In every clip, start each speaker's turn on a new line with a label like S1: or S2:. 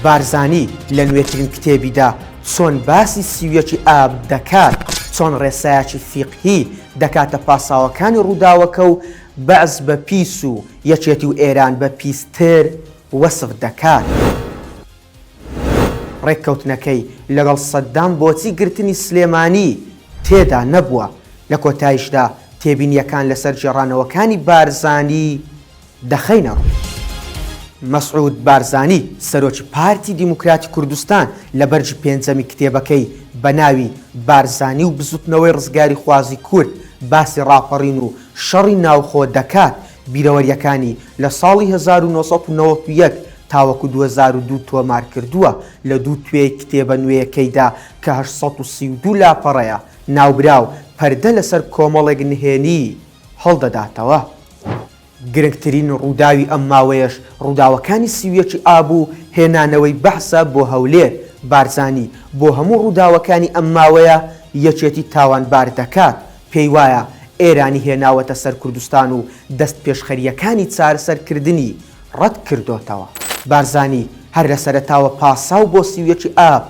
S1: بارزانی لە نوێترین کتێبیدا چۆن باسی 31 ی ئاب دەکات، چۆن ڕێسایەکی فیقهی دەکاتە پاساوەکانی ڕووداوەکە و بەعس بە پیس و یەکێتی و ئێران بە پیستر وەسف دەکات. ڕێککەوتنەکەی لەگەڵ سەدام بۆچی گرتنی سلێمانی تێدا نەبووە؟ لە کۆتایشدا تێبینییەکان لەسەر گێڕانەوەکانی بارزانی دەخەینە ڕوو. مەسعود بارزانی، سەرۆکی پارتی دیموکراتی کوردستان لە بەرگی پێنجەمی کتێبەکەی بە ناوی بارزانی و بزوتنەوەی ڕزگاریخوازی کورد باسی ڕاپەڕین و شەڕی ناوخۆ دەکات، بیرەوەرییەکانی لە ساڵی 1991 تاوەکو 2002 تۆمارکردووە، لە دوو توێی کتێبە نوێیەکەیدا کە 832 لاپەڕەیە، ناوبراو پەردە لەسەر کۆمەڵێک نهێنی هەڵدەداتەوە. گرنگترین ڕووداوی ئەم ماوەیەش ڕووداوەکانی 31 ی ئاب و هێنانەوەی بەعسە بۆ هەولێر، بارزانی بۆ هەموو ڕووداوەکانی ئەم ماوەیە یەکێتی تاوانبار دەکات، پێی وایە ئێرانی هێناوەتە سەر کوردستان و دەستپێشخەرییەکانی چارەسەرکردنی ڕەت کردۆتەوە. بارزانی هەر لە سەرەتاوە پاساو بۆ 31 ی ئاب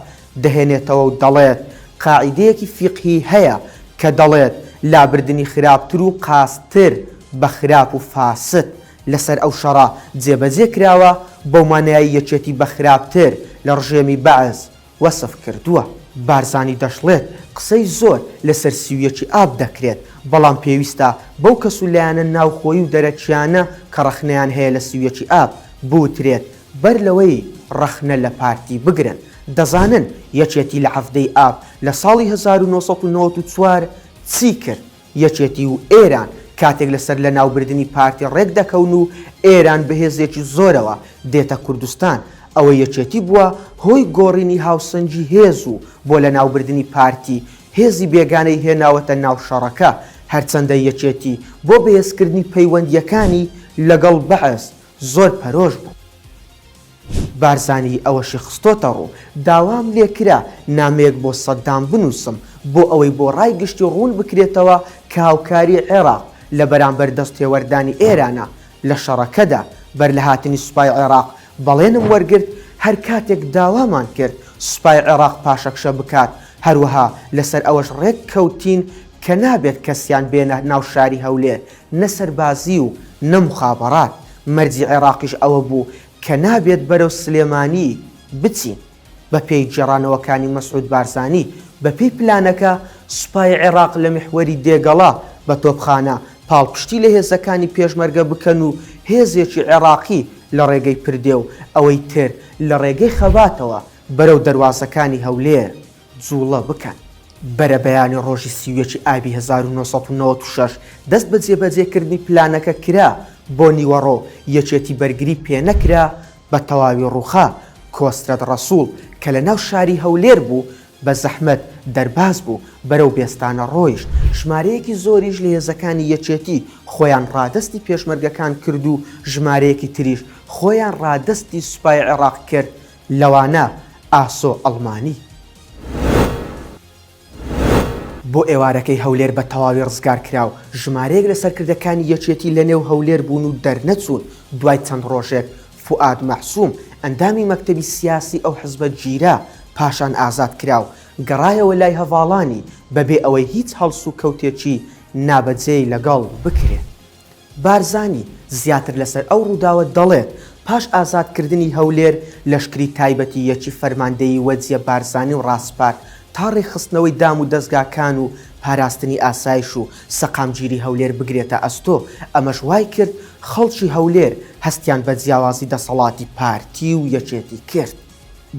S1: دەهێنێتەوە و دەڵێت، قاعیدەیەکی فیقهی هەیە کە دەڵێت لابردنی خراپتر و قاستر بە خراپ و فاسد لەسەر ئەو شەڕە جێبەجێ کراوە، بەو مانایەی یەکێتی بە خراپتر لە ڕژێمی بەعس وەسف کردووە. بارزانی دەشڵێت، قسەی زۆر لەسەر 31 ی ئاب دەکرێت، بەڵام پێویستە بەو کەس و لایەنە ناوخۆیی و دەرەکییانە کە ڕەخنەیان هەیە لە 31 ی ئاب، بوترێت بەر لەوەی ڕەخنە لە پارتی بگرن، دەزانن یەکێتی لە حەڤدەی ئاب لە ساڵی 1994 چی کرد؟ یەکێتی و ئێران کاتێک لەسەر لەناوبردنی پارتی ڕێک دەکەون و ئێران بە هێزێکی زۆرەوە دێتە کوردستان، ئەوە یەکێتی بووە هۆی گۆڕینی هاوسەنگی هێز و بۆ لەناوبردنی پارتی هێزی بێگانەی هێناوەتە ناو شەڕەکە، هەرچەندە یەکێتی بۆ بەهێزکردنی پەیوەندییەکانی لەگەڵ بەعس زۆر پەرۆش بوو. بارزانی ئەوەشی خستۆتەڕوو، داوام لێکرا نامەیەک بۆ سەدام بنووسم بۆ ئەوەی بۆ ڕای گشتی ڕوون بکرێتەوە کە هاوکاری عێراق لە بەرامبەر دەستێوەردانی ئێرانە لە شەڕەکەدا، بەر لە هاتنی سوپای عێراق بەڵێنم وەرگرت هەر کاتێک داوامان کرد سوپای عێراق پاشەکشە بکات، هەروەها لەسەر ئەوەش ڕێککەوتین کە نابێت کەسیان بێنە ناو شاری هەولێر نە سەربازی و نە موخابەرات، مەرجی عێراقیش ئەوە بوو کە نابێت بەرەو سلێمانی بچین. بە پێی گێڕانەوەکانی مەسعود بارزانی، بە پێی پلانەکە سوپای عێراق لە میحوەری دێگەڵە بە تۆپخانە پاڵپشتی لە هێزەکانی پێشمەرگە بکەن و هێزێکی عێراقی لە ڕێگەی پردێ و ئەوەی تر لە ڕێگەی خەباتەوە بەرەو دەروازەکانی هەولێر جوڵە بکەن. بەرەبەیانی ڕۆژی 31 ی ئابی 1996 دەست بە جێبەجێکردنی پلانەکە کرا، بۆ نیوەڕۆ یەکێتی بەرگری پێنەکرا بە تەواوی ڕووخا، کۆسرەت ڕەسوڵ کە لە ناو شاری هەولێر بوو بە زەحمەت دەرباز بوو بەرەو بێستانە ڕۆیشت، ژمارەیەکی زۆریش لە هێزەکانی یەکێتی خۆیان ڕادەستی پێشمەرگەکان کرد و ژمارەیەکی تریش خۆیان ڕادەستی سوپای عێڕاق کرد لەوانە ئاسۆ ئەڵمانی. بۆ ئێوارەکەی هەولێر بە تەواوی ڕزگار کرا و ژمارەیەک لە سەرکردەکانی یەکێتی لە نێو هەولێر بوون و دەرنەچوون، دوای چەند ڕۆژێک فوئاد مەعسوم ئەندامی مەکتەبی سیاسی ئەو حزبە گیرا، پاشان ئازاد کرا و گەڕایەوە لای هەڤاڵانی بەبێ ئەوەی هیچ هەڵسوکەوتێکی نابەجێی لەگەڵ بکرێت. بارزانی زیاتر لەسەر ئەو ڕووداوە دەڵێت، پاش ئازادکردنی هەولێر، لەشکری تایبەتی یەکی فەرماندەیی وەجیە بارزانیم ڕاسپارد تا ڕێکخستنەوەی دام و دەزگاکان و پاراستنی ئاسایش و سەقامگیری هەولێر بگرێتە ئەستۆ، ئەمەش وایکرد خەڵکی هەولێر هەستیان بە جیاوازی دەسەڵاتی پارتی و یەکێتی کرد.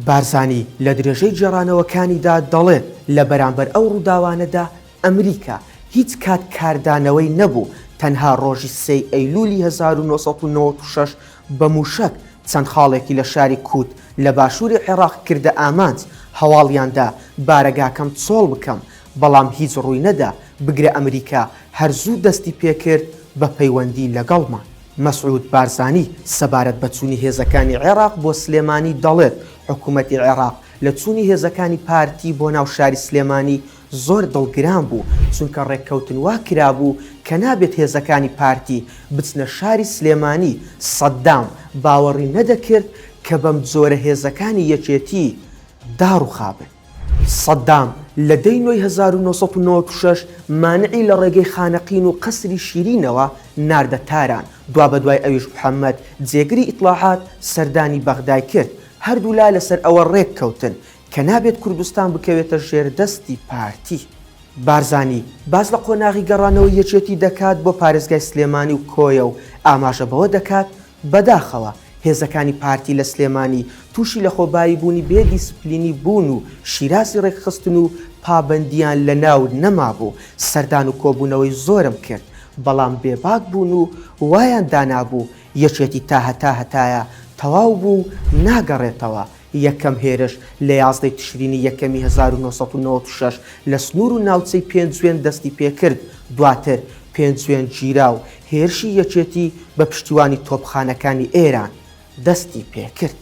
S1: بارزانی لە درێژەی گێڕانەوەکانیدا دەڵێت، لە بەرامبەر ئەو ڕووداوانەدا ئەمریکا هیچ کات کاردانەوەی نەبوو، تەنها ڕۆژی سێی ئەیلولی 1996 بە مووشەک چەند خاڵێکی لە شاری کووت لە باشووری عێراق کردە ئامانج، هەواڵیان دا بارەگاکەم چۆڵ بکەم، بەڵام هیچ ڕووی نەدا، بگرە ئەمریکا هەر زوو دەستی پێکرد بە پەیوەندی لەگەڵمان. مەسعود بارزانی سەبارەت بە چوونی هێزەکانی عێراق بۆ سلێمانی دەڵێت، حکومەتی عێراق لە چوونی هێزەکانی پارتی بۆ ناو شاری سلێمانی زۆر دڵگران بوو، چونکە ڕێککەوتن وا کرابوو کە نابێت هێزەکانی پارتی بچنە شاری سلێمانی، سەدام باوەڕی نەدەکرد کە بەم جۆرە هێزەکانی یەکێتی داڕوخابن. سەدام لە دەی نۆی 1996 مانعی لە ڕێگەی خانەقین و قەسری شیرینەوە ناردە تاران، دوابەدوای ئەویش محەمەد جێگری ئیتڵاعات سەردانی بەغدای کرد، هەردوولا لەسەر ئەوە ڕێککەوتن کە نابێت کوردستان بکەوێتە ژێر دەستی پارتی. بارزانی باس لە قۆناغی گەڕانەوەی یەکێتی دەکات بۆ پارێزگای سلێمانی و کۆیە و ئاماژە بەوە دەکات، بەداخەوە هێزەکانی پارتی لە سلێمانی تووشی لەخۆبایی بوونی بێ دیسپلینی بوون و شیرازی ڕێکخستن و پابەندییان لەناو نەمابوو، سەردان و کۆبوونەوەی زۆرم کرد، بەڵام بێباک بوون و وایان دانابوو یەکێتی تا هەتا هەتایە تەواو بوو و ناگەڕێتەوە، یەکەم هێرش لە یازدەی تشرینی یەکەمی 1996 لە سنوور و ناوچەی پێنجوێن دەستی پێکرد، دواتر پێنجوێن گیرا و هێرشی یەکێتی بە پشتیوانی تۆپخانەکانی ئێران دەستی پێکرد.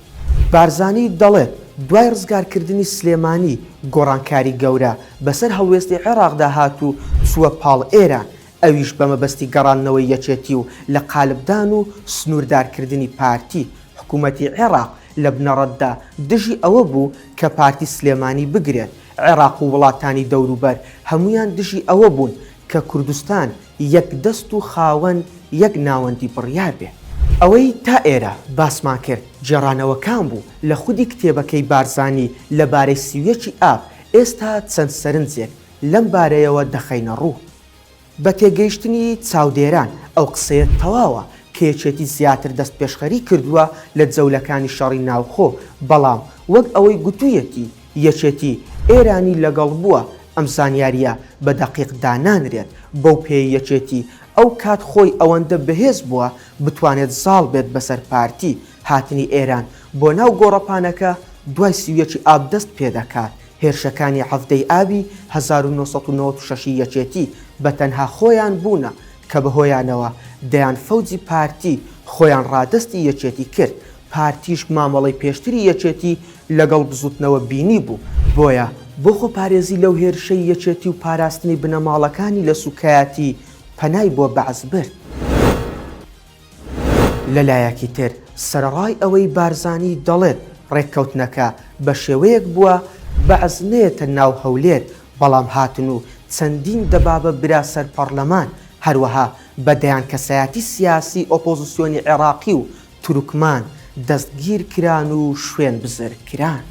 S1: بارزانی دەڵێت، دوای ڕزگارکردنی سلێمانی گۆڕانکاری گەورە بەسەر هەڵوێستی عێراقدا هات و چووە پاڵ ئێران، ئەویش بە مەبەستی گەڕاندنەوەی یەکێتی و لە قالبدان و سنووردارکردنی پارتی، حکوومەتی عێراق لە بنەڕەتدا دژی ئەوە بوو کە پارتی سلێمانی بگرێت، عێراق و وڵاتانی دەوروبەر هەموویان دژی ئەوە بوون کە کوردستان یەک دەست و خاوەن یەک ناوەندی بڕیار بێ. ئەوەی تا ئێرە باسمان کرد گێڕانەوەکان بوو لە خودی کتێبەکەی بارزانی لە بارەی 31 ی ئاب، ئێستا چەند سەرنجێک لەم بارەیەوە دەخەینە ڕوو. بە تێگەیشتنی چاودێران ئەو قسەیە تەواوە کە یەکێتی زیاتر دەستپێشخەری کردووە لە جەولەکانی شەڕی ناوخۆ، بەڵام وەک ئەوەی گوتوویەتی یەکێتی ئێرانی لەگەڵ بووە، ئەم زانیارییە بە دەقیق دانانرێت، بەو پێیەی یەکێتی ئەو کات خۆی ئەوەندە بەهێز بووە بتوانێت زاڵ بێت بەسەر پارتی، هاتنی ئێران بۆ ناو گۆڕەپانەکە دوای 31 ی ئاب دەست پێدەکات، هێرشەکانی 17 ی ئابی 1996 ی یەکێتی بە تەنها خۆیان بوونە کە بەهۆیانەوە دەیان فەوجی پارتی خۆیان ڕادەستی یەکێتی کرد، پارتیش مامەڵەی پێشتری یەکێتی لەگەڵ بزوتنەوە بینیبوو، بۆیە بۆ خۆپارێزی لەو هێرشەی یەکێتی و پاراستنی بنەماڵەکانی لە سوکایەتی پەنای بۆ بەعس برد. لەلایەکی تر سەرەڕای ئەوەی بارزانی دەڵێت ڕێککەوتنەکە بە شێوەیەک بووە بەعس نەیەتە ناو هەولێر، بەڵام هاتن و چەندین دەبابە برا سەر پەڕلەمان، هەروەها بە دەیان کەسایەتی سیاسی ئۆپۆزسیۆنی عێڕاقی و تورکمان دەستگیر کران و شوێن بزر کران.